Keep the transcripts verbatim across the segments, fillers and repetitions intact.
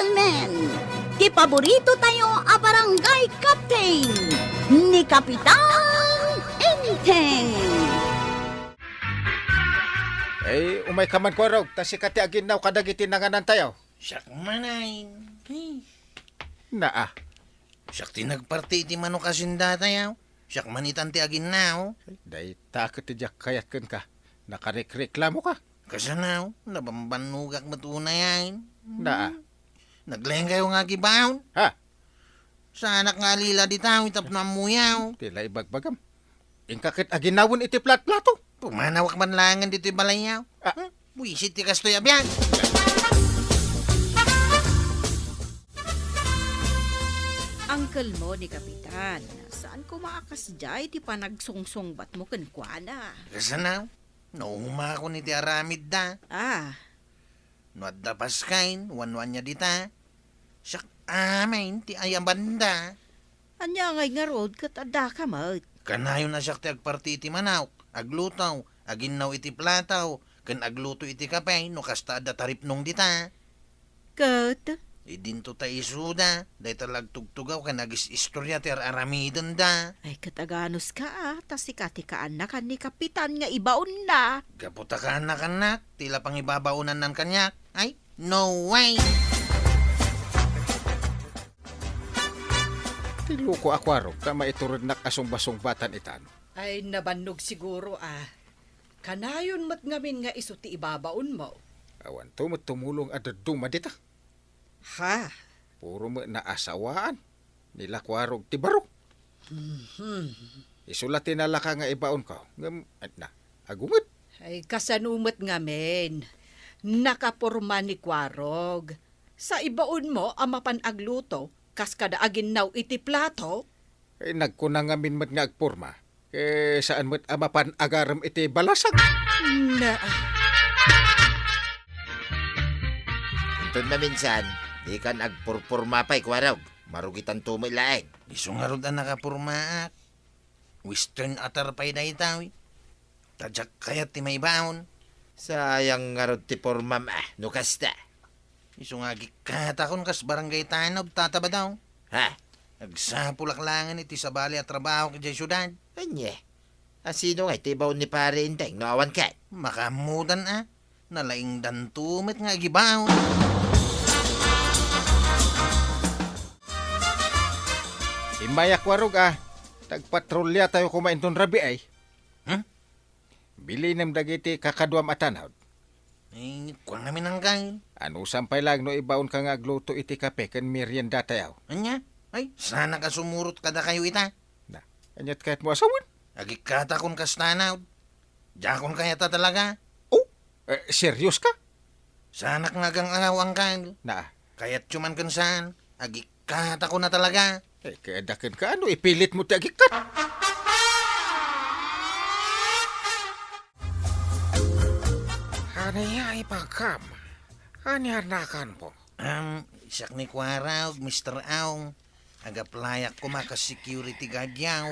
Men, ti paborito tayo a barangay captain, ni Kapitan Enteng. Ay, umay ka man, Kuarog, ta sika ti aginnaw kadagiti nanganan tayo. Siak manen. Naa. Siak ti nagparti iti manok a senda tayo. Siak man itan ti aginnaw. Ay, dayta ket ti diak kayat kenka. Nakarekreklamo ka. Kasano? Nabambannogak met unay ay. Naa. Naglaingkayo nga agibaon. Ha? Saanak nga alila dita, tapno ammoyo. Ti la ibagbagam. Inka ket aginnawen iti platplato. Pumanawak man laengen ditoy balayyo. Ah. Hmm? Buisit ti kastoy a biag. Angkelmo ni Kapitan, saan koma a kasdiay ti panagsungsungbatmo kenkuana? Kasano? Naumakon iti aramidda. Ah. No adda paskayen, wenno ania dita, siak amin ti ayabanda. Ania ngay ngarud ket addaka met? Kanayon a siak ti agparti iti manok, agluto, aginnaw iti plato, ken agluto iti kape no kasta adda taripnong dita. Ket? Idinto ta isuda, dayta la agtugtugaw ken agis-istoria ti ar-aramidenda. Ay, ket aganuska a, ta sika ti kaannakan ni Kapitan nga ibaonna. Gapu ta kaannakannak, ti la pangibabaonannan kaniak. Ay, no way! Ti loko a Kuarog ta maiturednak a sungbasungbatan itan. Ay, nabannog siguro a. Kanayon met ngamin nga isu ti ibabaonmo. Awanto met tumulong a dadduma dita. Ha? Puro met naasawaan. Ni la Kuarog ti baro. Mhm. Isu la ti nalaka nga ibaonko. Ngem, na, agunget. Ay, kasano met ngamin? Nakaporma ni Kuarog. Sa ibaonmo a mapan agluto, kas kada aginnaw iti plato? Eh, nagkuna ngamin met nga agporma. Eh, saan met a mapan agarem iti balasag? Na. Inton maminsan, dikan agpurporma pay, Kuarog. Marugitanto met laeng. Isu ngarud a nakapormaak. Western attire pay dayta, wi. Ta diak kayat ti maibaon. Sayang ngarud ti pormam, ah, no kasta. Isu nga agikkatakon kas barangay tanod, Tata Badaw. Ha? Agsapulak laengen iti sabali a trabaho idiay siudad. Ania? A, sino nga iti ibaon ni Pare Enteng no awan ket? Makaammodan a. Nalaingdanto met nga agibaon. Immayak, Kuarog, a. Tagpatrolya tayo koma inton rabii, ay. Hmm? Bilinem dagiti kakaduam a tanod. Eh, kua ngamin, Angkel. Anusam pay laeng no ibaonka nga agluto iti kape ken merienda tayo. Ania? Ay, saanak a sumurot kadakayo ita. Na, aniat kayatmo a sawen? Agikkatakon kas tanod. Diakon kayat a talaga. Oh, eh, serios ka? Saanak nga agang-angaw, Angkel. Na. Kayatyo man ken saan, agikkatakon a talaga. Eh, kaya daken ka, ano, ipilit mo ti agikkat? Ania ipagkam? Ania nakanmo? Um, siak ni Kuarog, Mister Aong. Agaplayak koma kas security guard yaw.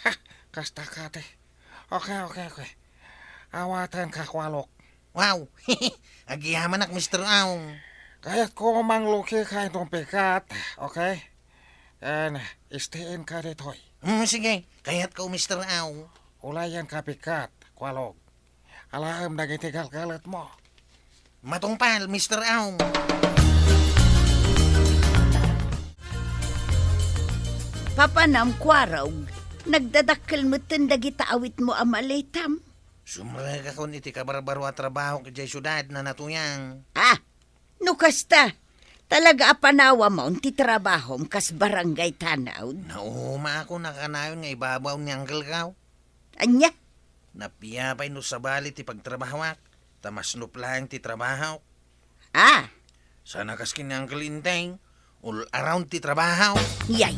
Ah, kasta kadi. Okay, okay, okay. Awaten ka, Kuarog. Wow! Agyamanak, Mister Aong. Kayatko mangluki ka inton pikat, okay? Ken, stay in ka ditoy. Mm, sige. Kayatko, Mister Aong. Ulayan ka pikat, Kuarog. Alaem dagiti galgaletmo. Matungpal, Mister Aong. Papanam, Kuarog, nagdadakkel metten dagita awitmo a maletam. Sumrekakon iti kabarbaro a trabaho idiay siudad, Nana Tuyang. Ah, no kasta, talaga a panawamon ti trabahom kas barangay tanod? Naumaakon a kanayon nga ibabaon ni Angkel kaw. Ania? Napia pay no sabali ti pagtrabahoak, ta masnop laeng ti trabahok. Ah! Sana kas ken ni Angkel Enteng, all around ti trabaho. Yay!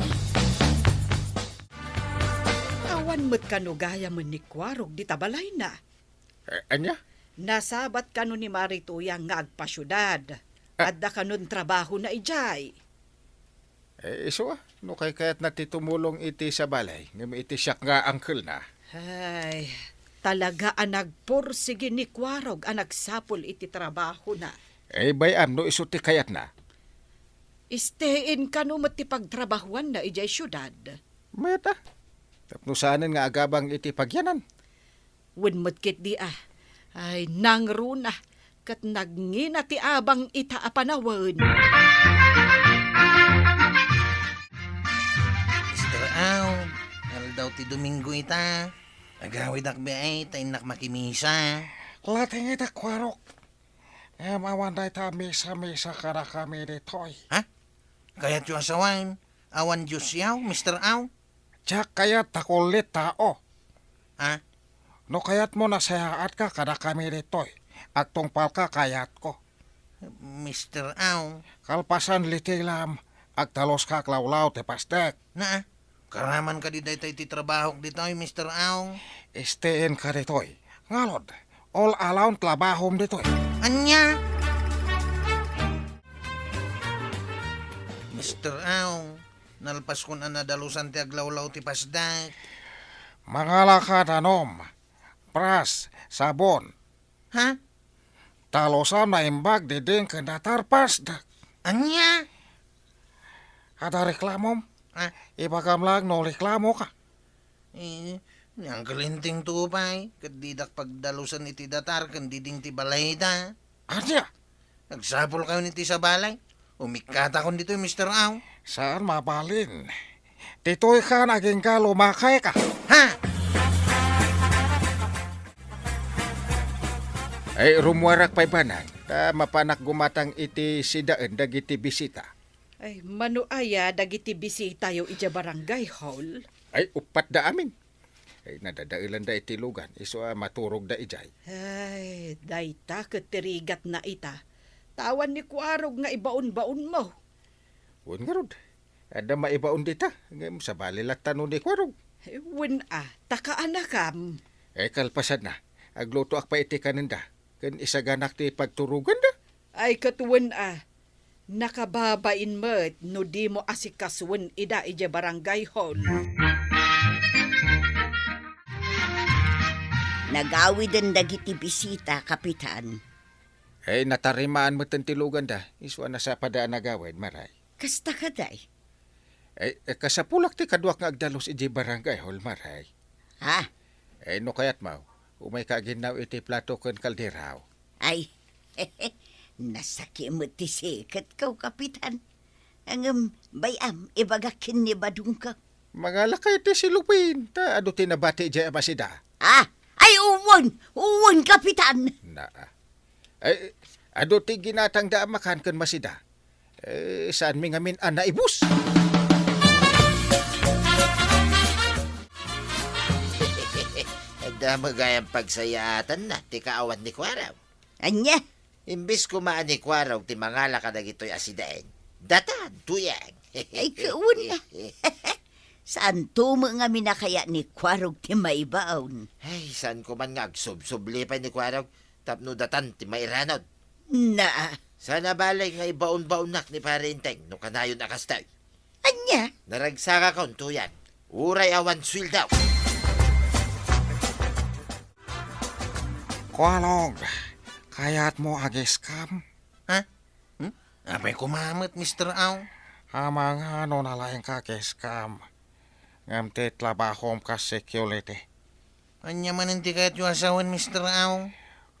Awan met kano gayamen ni Kuarog dita balayna. Eh, ania? Nasabat kano ni Mari Tuyang nga agpasiudad. Ah. Adda kanon trabahona idiay. Eh, isu a, no kaykayatna ti tumulong iti sabali, ngem iti siak nga angkelna. Ay, talaga a nagpursigi ni Kuarog a nagsapul iti trabahona. Eh, bay-am no isu ti kayatna. Isteen kano met ti pagtrabahuanna idiay siudad. Mayat a. Tapno saanen nga agabang iti pagyanan. Wen met ketdi a. Ay, nangruna. Ket nagngina ti abang ita a panawen. Mister Aw, aldaw ti Domingo ita. Agawidak biay ta innak makimisa. Lating ita, Kuarog. Ngem awan dayta misa-misa kadakami ditoy. Ha? Kayatyo a sawen, awan Dios yaw, Mister Aw? Diak kayat ta kulit tao. Ha? No kayatmo nasayaatka kadakami ditoy, agtungpalka kayatko. Mister Aw. Kalpasan litilam, agtaluska aglawlaw ti pasdek. Naa, karaman kadi dayta iti trabahok ditoy, Mister Aw? Isteen ka ditoy. Ngarud, all around trabahom ditoy. Ania? Mister Aw, nalpaskon a nadalusan ti aglawlaw ti pasdek. Mangalaka danum, pras, sabon. Ha? Talusam naimbag diding ken datar pasdek. Ania? Adda reklamom? Ha? Ibagam laeng no reklamoka. Eh, ni Uncle Enteng to pay, ket didak pagdalusen iti datar ken diding ti balayda. Ania? Agsapulkayon iti sabali. Umikkatakon ditoy, Mister Aw. Saan mabalin. Ditoykan agingga lumakayka. Ha? Ay, rummuarak pay banag, ta mapanak gumatang iti sidaen dagiti bisita. Ay, mano aya dagiti bisitayo idiay barangay hall? Ay, uppat da amin. Ay, nadadaelanda iti lugan, isu a maturogda idiay. Ay, dayta ket ti rigatna ita. Ta awan ni Kuarog nga ibaon-baonmo. Wen ngarud, adda maibaon dita, ngem sabali latta no ni Kuarog. Ay, wen a, ta kaanakam. Ay, kalpasanna, aglutoak pay iti kanenda, ken isaganak ti pagturoganda. Ay, ket wen a, nakababain met no dimo asikasuen ida idiay barangay hall. Nagawiden dagiti bisita, Kapitan. Ay, natarimaan met ti luganda, isu a nasapada a nagawid, Maray. Kasta kadi? Ay, eh, kasapulak ti kaduak nga agdalus idiay barangay hall, Maray. Ha? Ay, no kayatmo, umayka aginnaw iti plato ken kalderaw. Ay, nasakimet ti siketko, Kapitan. Ngem, bay-am, ibagak ken ni badongko. Mangalaka iti silupin, ta adu ti nabati idiay a masida. Ah, ay, uwan! Uwan, Kapitan! Naa. Ay, adu ti ginatangda a makan ken masida. Eh, saanmi ngamin a naibus? Adda met gayam pagsayaatanna ti kaawan ni Kuarog. Ania? Imbes koma a ni Kuarog ti mangala kadagitoy a sidaen, datan, tuyang. Ay, kauna. Saanto met ngamin a kayat ni Kuarog ti maibaon. Ay, saan ko man nga agsubsubli pay ni Kuarog tapno datan ti mairanud. Naa. Saan a bale nga ibaon-baonnak ni Pare Enteng no kanayon a kastoy. Ania? Naragsakakon, tuyang. Uray awan sueldo. Kuarog, kayatmo ag-scam? Ha? Hmm? Apay koma met, Mister Aw? Amangan no nalaingka ag-scam. Ngem ti trabahom kas security. Ania manen ti kayatyo a sawen, Mister Aw?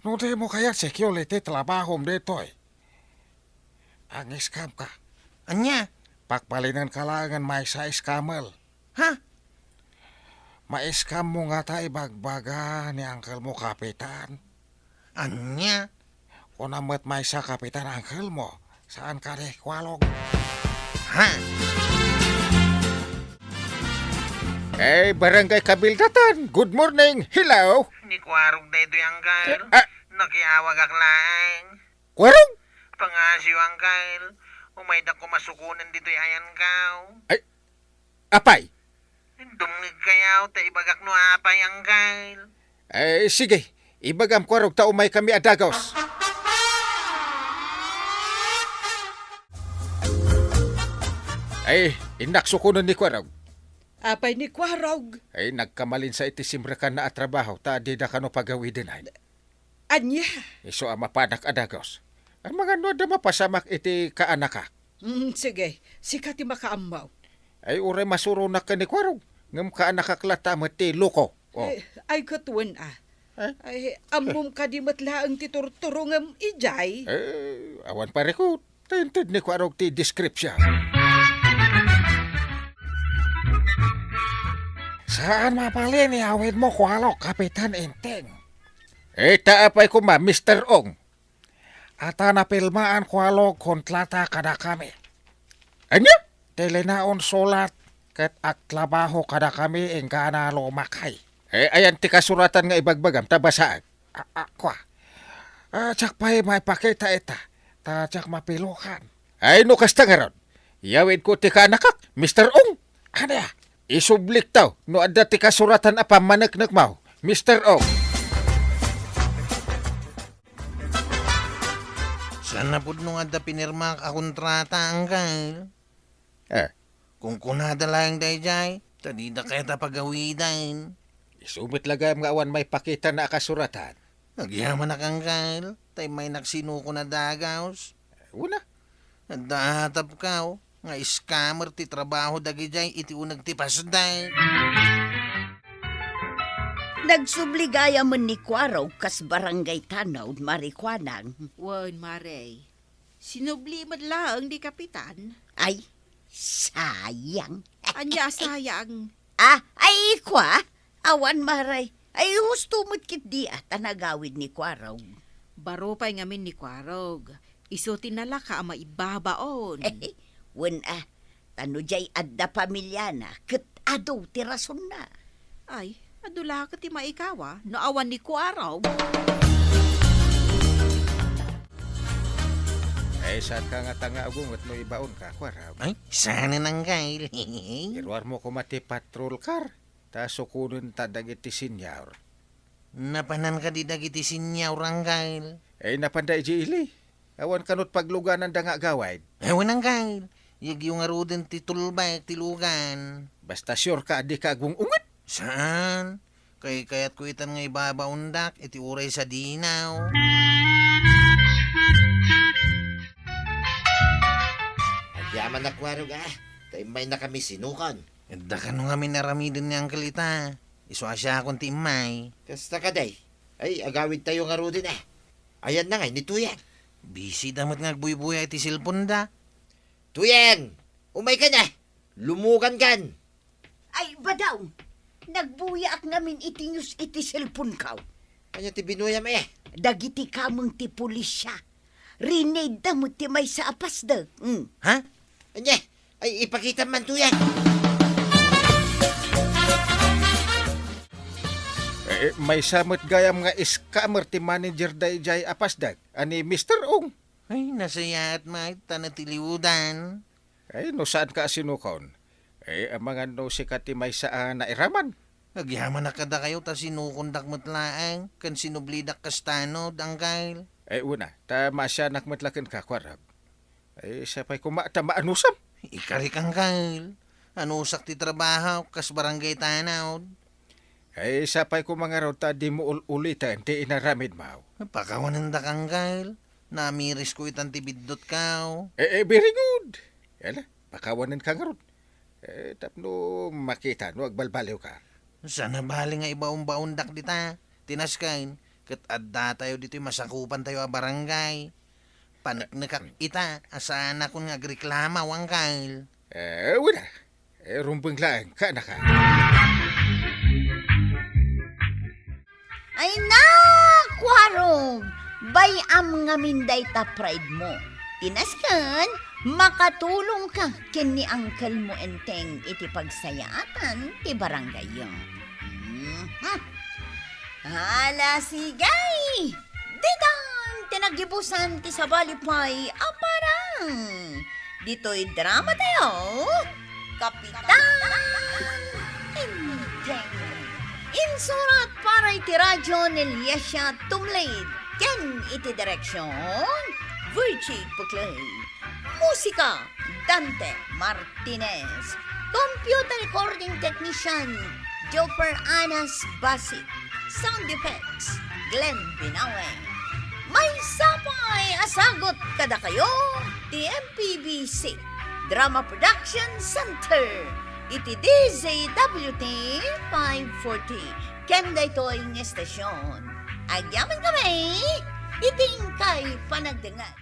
No dimo kayat security trabahom ditoy. Ag-scam ka. Ania? Pagbalinenka laengen maysa a scammer. Ha? Ma-scam mo ngata ibagbaga ni uncle mo, Kapitan. Ania? Kuna met maysa, Kapitan, uncle mo. Saan kadi, Kuarog? Ha? Eh, Barangay Kabildatan. Good morning. Hello. Ni Kuarog daytoy, uncle. Eh, ah. Nakiawagak laeng. Kuarog? Pangasiw, uncle. Umaydak koma sukonen ditoy ayankaw. Ay, apay? Dumngegkayaw ta ibagak no apay, uncle. Eh, sige. Ibagam, Kuarog, ta umaykami a dagos. Ay, innak sukonen ni Kuarog. Apay ni Kuarog? Ay, nagkamalinsa iti simrekanna a trabaho ta dida kano pagawiden. Ania? Isu a mapanak a dagos. Amangan no adda mapasamak iti kaanakak. Mm, sige, sika ti makaammo. Ay, uray masuronak ken ni Kuarog, ngem kaanakak latta met ti loko. Oh. Ay, ay, ket wen a. Eh? Ay, ammom kadi met laeng ti turturo ngem idiay? Eh, awan parikut. Ta inted ni Kuarog ti description. Saan mabalin ni awidmo, Kuarog, Kapitan Enteng? Ita apay koma, Mister Ong. Ata napirmaan, Kuarog, kontrata kadakami. Ania? Ti linaon sulat ket agtrabaho kadakami inggana lumakay. Eh, ayan ti kasuratan nga ibagbagam, ta basaen. A, a, kua. A, diak pay maipakita ita, ta diak mapilokan. Ay, no kasta ngarud, yawidko ti kaanakak, Mister Ong. Ania? Isublikto no adda ti kasuratan a pammaneknekmo, Mister Ong. Saan a pudno nga adda pinirmak a kontrata, Angkel? Eh. Kunkunada laeng daydiay, ta dida kayat a pagawiden. Isu met la gayam nga awan maipakitana a kasuratan. Agyamanak, Angkel, ta immaynak sinukon a dagus. Una. Adda atapko nga scammer ti trabaho dagidiay iti uneg ti pasdek. Nagsubli gayamen ni Kuarog kas barangay tanod, Mare Kuanang. Wen, Mare. Sinubli met laeng ni Kapitan. Ay, sayang. Ania a sayang? Ah, ay, kua? Awan, Mare. Ay, husto met ketdi a ta nagawid ni Kuarog. Baro pay ngamin ni Kuarog. Isu ti nalaka a maibabaon. Wen a, ta no diay adda pamiliana, ket adu ti rasonna. Ay, adu la ket ti maikawa, no awan ni Kuarog. Ay, saanka ngata nga agunget no ibaonka, Kuarog? Ay, saan, Angkel. Iruarmo koma ti patrol car, ta sukonenta dagiti senior. Napanan kadi dagiti senior, Angkel? Ay, napanda idiay ili. Awan kanut paglugananda nga agawid. Ay, wen, Angkel. Yegyo ngaruden ti tulbek ti lugan. Basta sure ka a dika agung-unget? Saan? Kaykayatko itan nga ibabaondak iti uray sadinaw. Agyamanak, Kuarog, a. Ta immaynakami sinukon. Adda kano ngamin aramiden ni Angkel ita. Isu a siakon ti immay. Kasta kadi. Ay, agawidtayo ngaruden a. Ayanna ngay ni Tuyang? Busy da met nga agbuybuya iti cellphone da. Tuyang! Umaykan a! Lumugankan! Ay, badaw! Nagbuyaak ngamin iti news iti cellphone ko. Ania ti binuyam, e? Dagiti kameng ti pulisya. Rinidda met ti maysa a pasdek. Mm. Ha? Ania? Ay, ipakitam man, Tuyang. Eh, maysa met gayam nga scammer ti manager daydiay a pasdek a ni Mister Ong. Ay, nasayaat met ta natiliwdan. Ay, no saanka a sinukon, eh, amangan no sika ti maysa a nairaman. Agyamanak kadakayo ta sinukondak met laeng ken sinublidak kastano, Angkel. Eh, una, ta maasianak met la kenka, Kuarog. Ay, sapay koma ta maanusam. Ikarik, Angkel. Anusak ti trabaho kas barangay tanod. Ay, sapay koma ngarud ta dimo ul-uliten ti inaramidmo. Pakawanendak, Angkel. Namirisko itan ti biddutko. Eh, eh, very good. Ala, pakawanenka ngarud. Eh, tapno makita no agbalbaliwka. Saan a bali nga ibaonbaondak dita. Ti nasken, ket addatayo ditoy masakupantayo a barangay. Paneknekak ita a saanakon nga agreklamo, Angkel. Eh, wen a. Eh, rumbeng laeng, kaanaka. Ay, na, Kuarog! Bay-am ngamin dayta pride mo. Ti nasken, makatulongka ken ni uncle mo Enteng iti pagsayaatan ti barangayyo. Mhm. Ala, sige! Ditan ti nagibusan ti sabali pay a parang. Ditoy drama tayo, Kapitan Enteng. Insurat para iti radyo ni Liesia Tumlid ken iti direksyon, Virgie Puclay. Musika, Dante Martinez. Computer recording technician, Joffer Anas Basit. Sound effects, Glenn Binawe. Maysa pay a sagut kadakayo, ti M P B C Drama Production Center iti D Z W T five forty. Ken daytoy nga estasyon, agyamankami iti inkay panagdengngeg.